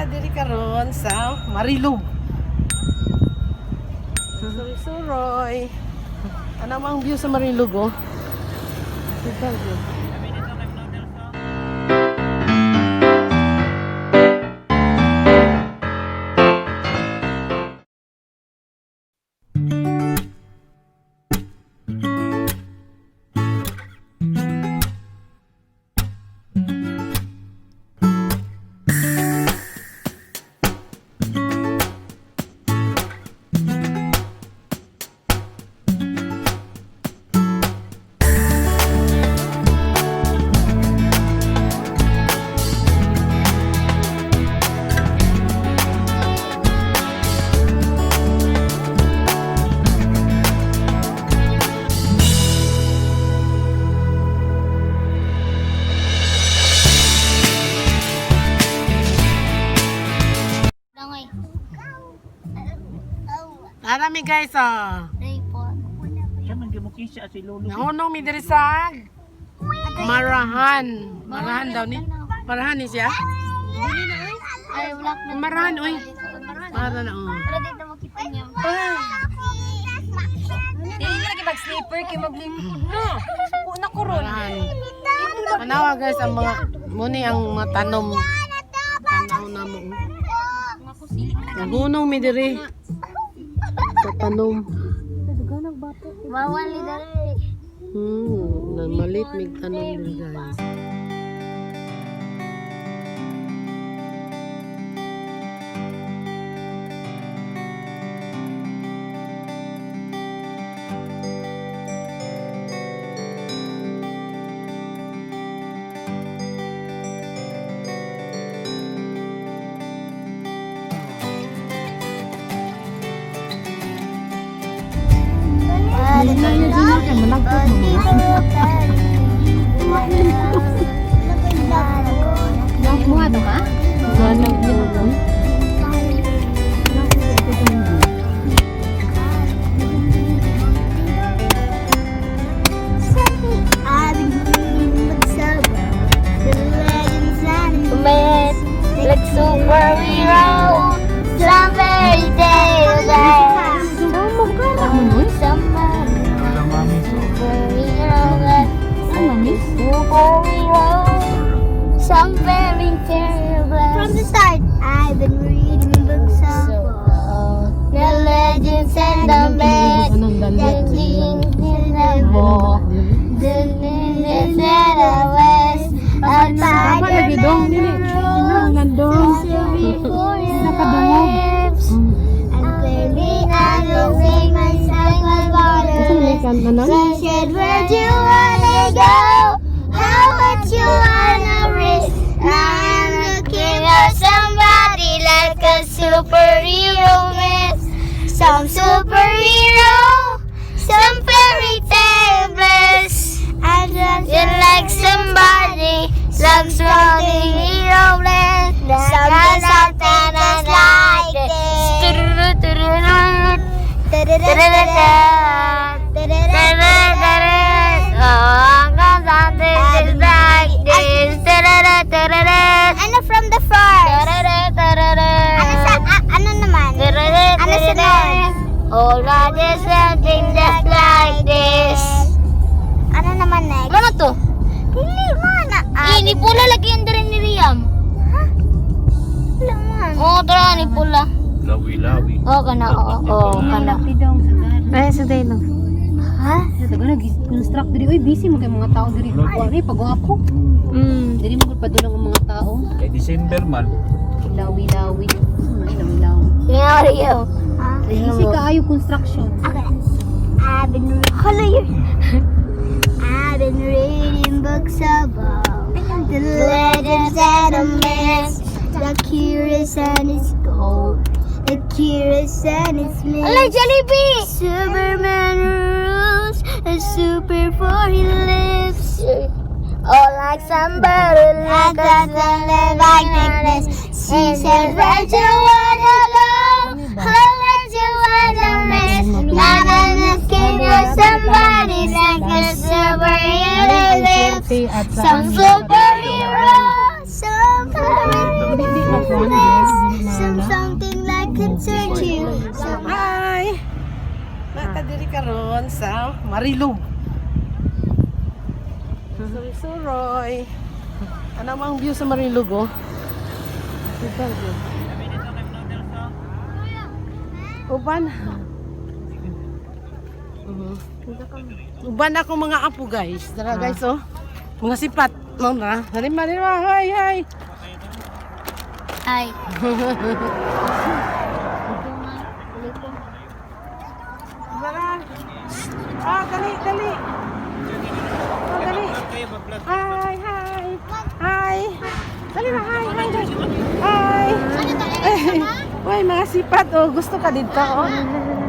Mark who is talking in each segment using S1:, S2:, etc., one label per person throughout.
S1: Ta diri karon sa Marilog. Suroy-suroy. Ano ang view sa Marilog, oh? Kita view.
S2: Langoy.
S1: Arami, guys, oh.
S2: 3, 4.
S3: Siya man gimukisa si Lolo.
S1: Nahunong mi diri sa Marahan. Marahan daw ni. Marahan ni siya?
S2: Ay, wala na.
S1: Marahan, oy. Marahan na, oh.
S2: Pero dito makita niyo.
S4: Dili lagi mag-sleeper kay maglingkod na. Una ko ron.
S1: Marahan. Manawa, guys, ang mga muni ang mga tanom. Tanaw na mo. Nahunong mi diri sa tanom.
S2: Bawal ni dali.
S1: Namalit mig tanom diri, guys.
S4: Mga to ka?
S1: Ganang yun.
S2: Like superhero, some fairy tale superhero, some fairy tale.
S5: From the start, I've been reading books of old,
S2: The legends and the myths,
S1: Anong
S2: the
S1: dalit?
S2: things in the war, the ninjas and the west, a
S1: Tama lagi dong dili. Nandong.
S2: Nakadungog.
S5: And baby, I will sing myself a
S1: Asa man
S5: bottle.
S1: kan tanan?
S5: She said, "Where do you wanna go? How much you wanna risk?
S2: I'm looking for somebody like a superhero, miss. Some superhero, some fairy tale bliss.
S5: I'm just
S2: You like somebody, some something hero bliss.
S5: Something, something just like this. Ano from the first? Ano sa, ano naman? Ano sunod?
S2: All I just something just like this.
S5: Ano naman next?
S2: Ano to?
S5: Dili man.
S2: Eh, ni pula lagi ang dere ni Liam.
S5: Wala man.
S2: Oo, tara ni pula.
S3: Lawi-lawi.
S2: Oo, kana, oo, oo, kana.
S1: Ay, sa day no.
S5: Ha?
S4: Taga nag construct diri oy, busy mo kay mga tao diri. Wa ni pag ako. Diri mo gud padulong ang mga tao.
S3: Kay December man.
S4: Lawi-lawi. Ano lawi-lawi?
S2: Nga, Liam.
S5: Ha?
S4: Busy kaayo construction.
S5: Okay. I've been Hello you. I've been reading books about the legends and the myths, the curious and its gold, the curious and its myths.
S2: Ala, Jollibee!
S5: Superman rules, a super for he lives.
S2: Oh, like somebody
S5: I
S2: like
S5: got
S2: a
S5: the like this. She said, "Where do you wanna go? How much you wanna miss? Not looking for somebody like a superhero lives.
S1: At
S5: Some superhero, some
S1: Hindi,
S5: There's something that concerns you. Some
S1: Hi! Naa ta diri karon sa Marilog. Suroy. Ano ang view sa Marilog, oh? Uban. Uban ako mga apo, guys. Tara, guys, oh. Mga sipat. No, na. Dali ma, dali ma. Hi, hi.
S2: Ay.
S1: Tara. Ah, dali, dali. Oh, dali. Hi, hi. Hi. Dali na, hi, hi. Hi. Ay, uy, mga sipat, oh. Gusto ka dito, oh.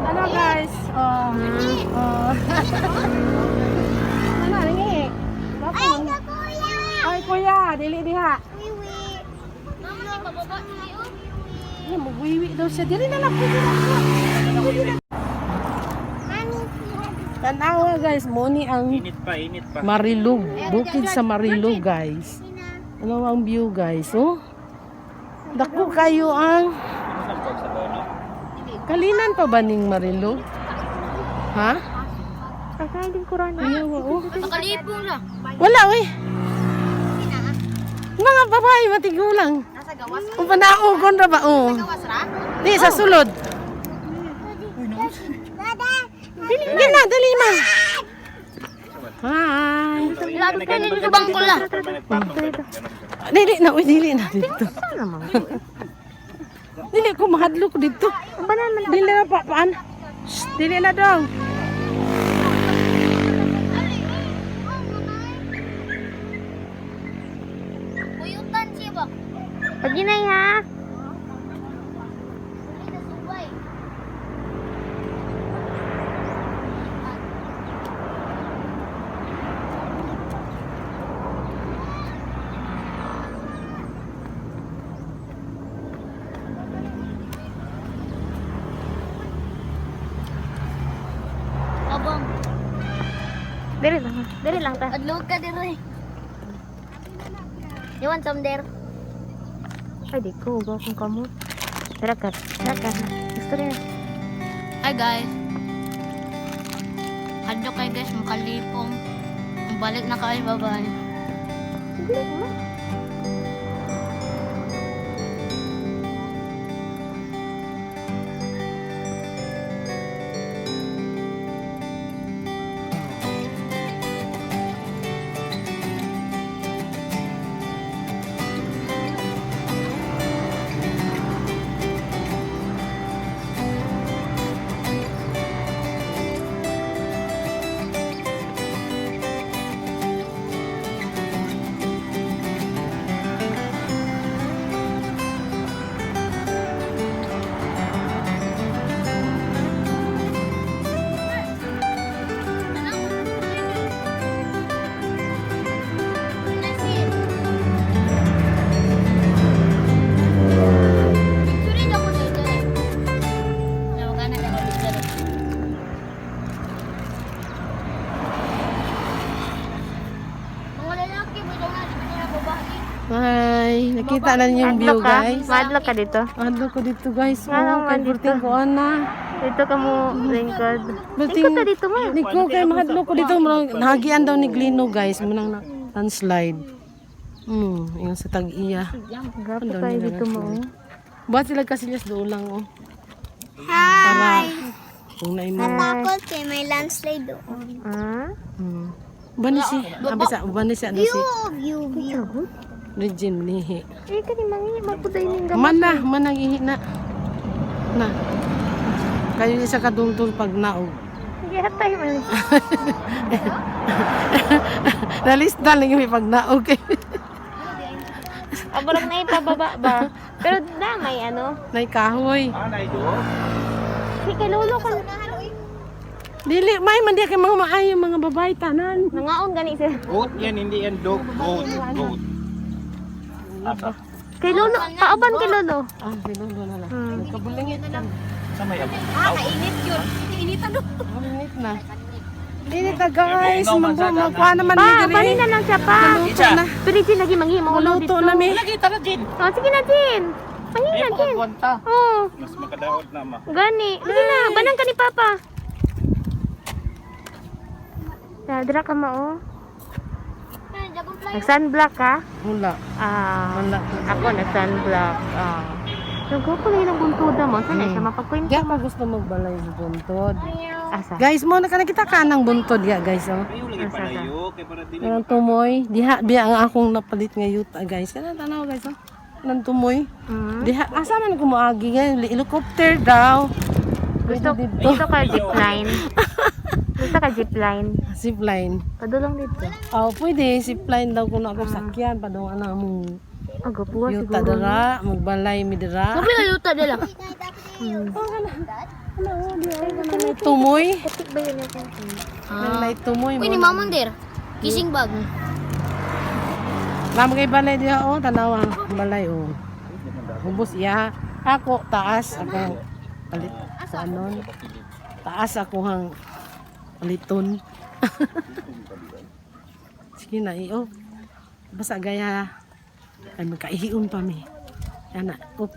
S1: Ano, guys? Oh. Oh. Ano, nangi?
S5: Ay, kuya!
S1: Ay, kuya, dili diha.
S5: Wiwi.
S2: Mama, pababa niyo.
S1: Ay, magwiwi daw siya. Dili na lang, pwede na siya. Pwede na. Tanawa, guys, mao ni ang
S3: Init pa, init pa.
S1: Marilog. Bukid sa Marilog, guys. Ano ang view, guys, oh? Dako kayo ang Kalinan pa ba ning Marilog? Ha?
S4: Kakain din ko rin.
S1: Ayaw, oh.
S2: Makalipong lang.
S1: Wala, uy. Mga babae, matigulang.
S2: Nasa gawas.
S1: Upanaugon ra ba, oh.
S2: Gawas ra?
S1: Di, sa sulod. Dili na, dali ma. Hi.
S2: Lapit na dito bangko la.
S1: Dili na, uy, dili na dito. Dili ko mahadlok ko dito. Dili na pa paan. Shh, dili na dong.
S2: Buyutan siya ba?
S4: Paginay ha.
S2: Abang,
S4: Diri lang. Diri lang ta.
S2: adlog ka dire. You want some there?
S4: Ay, di ko. Ugaw kong kamot. Tara ka. Tara ka. Gusto rin.
S2: Hi guys. Hadyo kay guys, makalipong. Balik na kayo, bye-bye. Mga lalaki, may na, di ba nila babae?
S1: Hi. Nakita na niyo yung view, guys.
S4: Madlock ka dito.
S1: Adlok ko dito, guys.
S4: Nga
S1: Oh,
S4: naman
S1: kay
S4: dito.
S1: Berting ko ana.
S4: Dito ka mo lingkod.
S1: Berting
S4: Lingkod ta dito mo.
S1: Niko kay mahadlok ko dito. Nahagian daw ni Glino, guys. Munang na landslide. Yung sa tag-iya.
S4: Grabe kayo dito mo.
S1: Ba't sila kasilyas doon lang, oh.
S5: Hi!
S1: Kung naimo.
S5: Natakot kay may landslide doon.
S4: Ah?
S1: Bani si, abi sa, bani si ano si
S5: View, view, view.
S1: Regine nihi.
S4: Eh, kani mangi mapuday ning gamot.
S1: Man na, man ang ihi na. Na. Kayo isa ka duldul pag naog.
S4: Gihatay man.
S1: Nalista lang yung pag naog.
S4: Abarang na ipababa ba? Pero na may ano.
S1: Nay kahoy.
S3: Anay do.
S4: Si kay lolo ko.
S1: Dili may man di kay mga maayo mga babae tanan.
S4: Nangaon gani siya.
S3: Goat yan, hindi yan dog. Goat, goat. Asa?
S4: Kay lolo, pauban kay lolo.
S1: Ah, sinulo na lang. Kabulingit na.
S3: Sa may abo.
S1: Init na. Init na guys. Mabuha naman
S4: Pa,
S1: ni diri.
S4: bani na lang siya pa.
S1: Maluto na.
S4: Pero Jin, lagi mangi maulo
S1: Maluto
S4: dito.
S1: na mi.
S3: Lagi tara Jin.
S4: Oh, sige na Jin.
S1: Ay,
S3: Pagkwanta.
S1: Oh,
S3: Mas makadaot na ma.
S1: gani. Dali na, banang ka ni Papa. Dira ka ma, oh. Nag-sunblock ka?
S6: Wala.
S1: Ah,
S6: Wala.
S1: ako nag-sunblock. Ah. Nagwapo na yun ang buntuda mo. Sana siya mapagkwento.
S6: Diya pa gusto magbalay sa buntod.
S1: Asa?
S6: Guys, mo na kana kita kanang buntod ya, guys, oh.
S3: Ayaw lagi palayo kay para dili.
S6: Kanang tumoy. Diha biya ang akong napalit nga yuta, guys. Kana tanaw, guys, oh. Kanang tumoy. Diha asa man ko moagi nga helicopter daw.
S1: Gusto,
S6: Pwede dito.
S1: gusto ka zipline. Gusto ka zipline.
S6: Zipline.
S1: Padulong dito.
S6: Oh, pwede zipline daw kuno ako sakyan padung ana mong
S1: Agapuwa
S6: yuta
S1: siguro.
S6: dira, magbalay mi dira.
S2: Yuta nila.
S6: Tumoy.
S1: Putik ba yun natin?
S6: Kanang tumoy
S2: Uy, ni
S6: mo.
S2: Mamang der. Kissing bag.
S6: Lamang kay balay diha oh, tanawa balay oh. Hubos iya. Ako taas ako palit sa anon. Taas ako hang paliton. Sige na iyo. Basta gaya ay magkaihion pa mi. Ana, op.